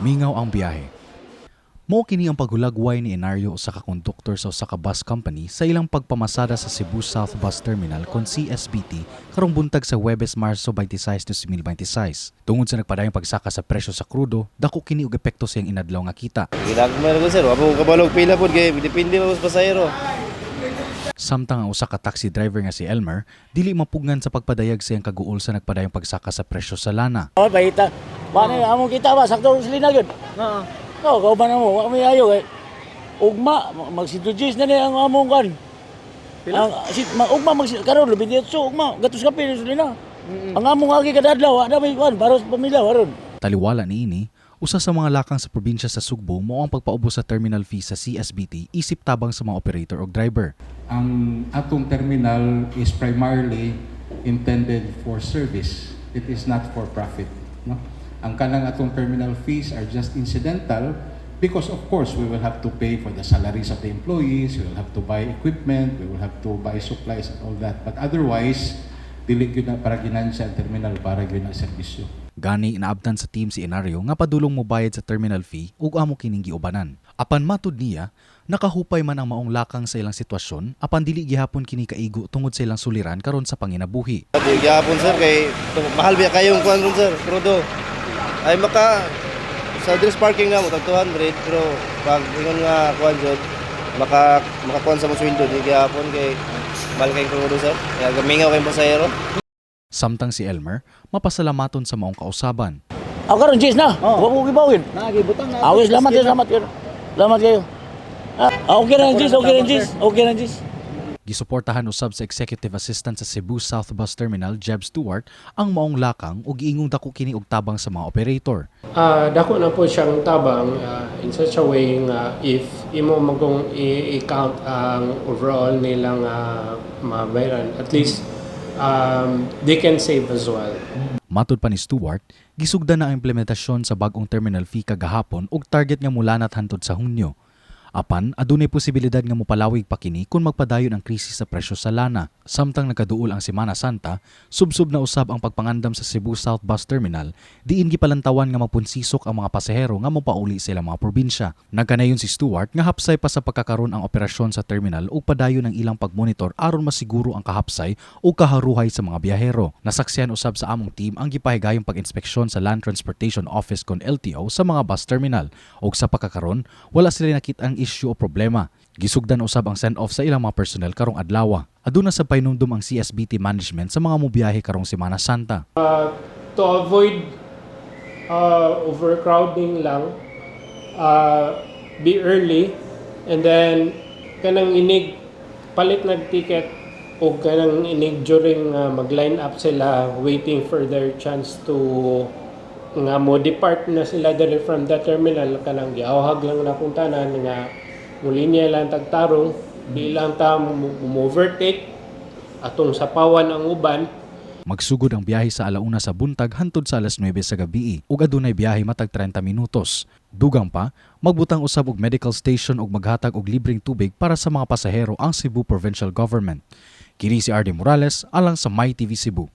Mingaw ang biyahe. Mao kini ang paghulagway ni Enario, usa ka konduktor sa usa ka bus company, sa ilang pagpamasada sa Cebu South Bus Terminal kon CSBT karong buntag sa Huwebes, Marso 26, 2026. Tungod sa nagpadayong pagsaka sa presyo sa krudo, dako kini og epekto sa iyang inadlaw nga kita. Ginagmay ra ko, sir, wa mo kabalog pila pod kay depende man sa pasahero. Samtang ang usa ka taxi driver nga si Elmer dili mapugnan sa pagpadayag sa iyang kaguol sa nagpadayong pagsaka sa presyo sa lana. Oh, bahita. Paano mm. Among kita ba sakto sila gyud. Oo. No, kauban na mo, wa may ayo kay ugma mag-introduce na ni ang among kan. Pila? Ang si ma, ugma mag karon 18 ugma gatos kape ni sila. Ang among agi kada adlaw wa na may kan para sa pamilya waron. Taliwala niini, usa sa mga lakang sa probinsya sa Sugbo mao ang pagpaubos sa terminal fee sa CSBT isip tabang sa mga operator og driver. Ang atong terminal is primarily intended for service. It is not for profit. No? Ang kanang atong terminal fees are just incidental because, of course, we will have to pay for the salaries of the employees, we will have to buy equipment, we will have to buy supplies and all that. But otherwise, dili gyud na para ginansya ang terminal, para gyud na serbisyo. Gani naabtan sa team si Enario nga padulong mobayad sa terminal fee ug amo kining giubanan. Apan matud niya, nakahupay man ang maong lakang sa ilang sitwasyon apan dili gihapon kini kaigo tungod sa ilang suliran karon sa panginabuhi. Di gyapon, sir, kay mahal biya kayong kuan ron, sir, krudo. Ay maka sa dress parking na mo tag 200, pero pag ingon nga kuan jud maka makakuan sa mo sweldo, di gyapon kay mahal kayong krudo, sir. Kaya gamingaw kayong pasahero. Samtang si Elmer, mapasalamaton sa maong kausaban. Ako karon Jis na. Oo. Wa mo gibawin. Nagibutang na. Ah, okay, salamat kayo, salamat kayo. Salamat kayo. Ah, okay na Jis, okay na Jis, okay na Jis. Gisuportahan usab sa Executive Assistant sa Cebu South Bus Terminal, Jeb Stewart, ang maong lakang ug giingong dako kini og tabang sa mga operator. Dako na po siyang tabang in such a way nga if imo magong i-count ang overall nilang mabayaran, at least they can save as well. Matud pa ni Stewart, gisugdan na ang implementasyon sa bag-ong terminal fee kagahapon ug target nga mulanat hantod sa Hunyo. Apan, adunay posibilidad nga mopalawig pa kini kung magpadayon ang krisis sa presyo sa lana. Samtang nagkaduol ang Semana Santa, subsob na usab ang pagpangandam sa Cebu South Bus Terminal, diin gipalantawan nga magpunsisok ang mga pasahero nga mopauli sa ilang mga probinsya. Nagkanayon si Stewart nga hapsay pa sa pagkakaron ang operasyon sa terminal ug padayon ang ilang pagmonitor aron masiguro ang kahapsay ug kaharuhay sa mga biyahero. Nasaksihan usab sa among team ang gipahigayong pag-inspeksyon sa Land Transportation Office kon LTO sa mga bus terminal ug sa pagkakaron wala sila nakit-ang issue o problema. Gisugdan usab ang send-off sa ilang mga personnel karong adlaw. Aduna sa pahinumdum ang CSBT management sa mga mobiyahe karong Semana Santa. To avoid overcrowding lang, be early and then kanang inig palit nag ticket o kanang inig during mag-line up sila waiting for their chance to nga mo depart na sila diri from the terminal, kanang giawhag lang na kung tanan nga mulinya lang tagtarong, di lang ta mo overtake atong sapawan ang uban. Magsugod ang biyahe sa 1:00 sa buntag hantod sa 9:00 sa gabi ug adunay biyahe matag 30 minutos. Dugang pa, magbutang usab og medical station ug maghatag og libreng tubig para sa mga pasahero ang Cebu Provincial Government. Kini si RD Morales alang sa My TV Cebu.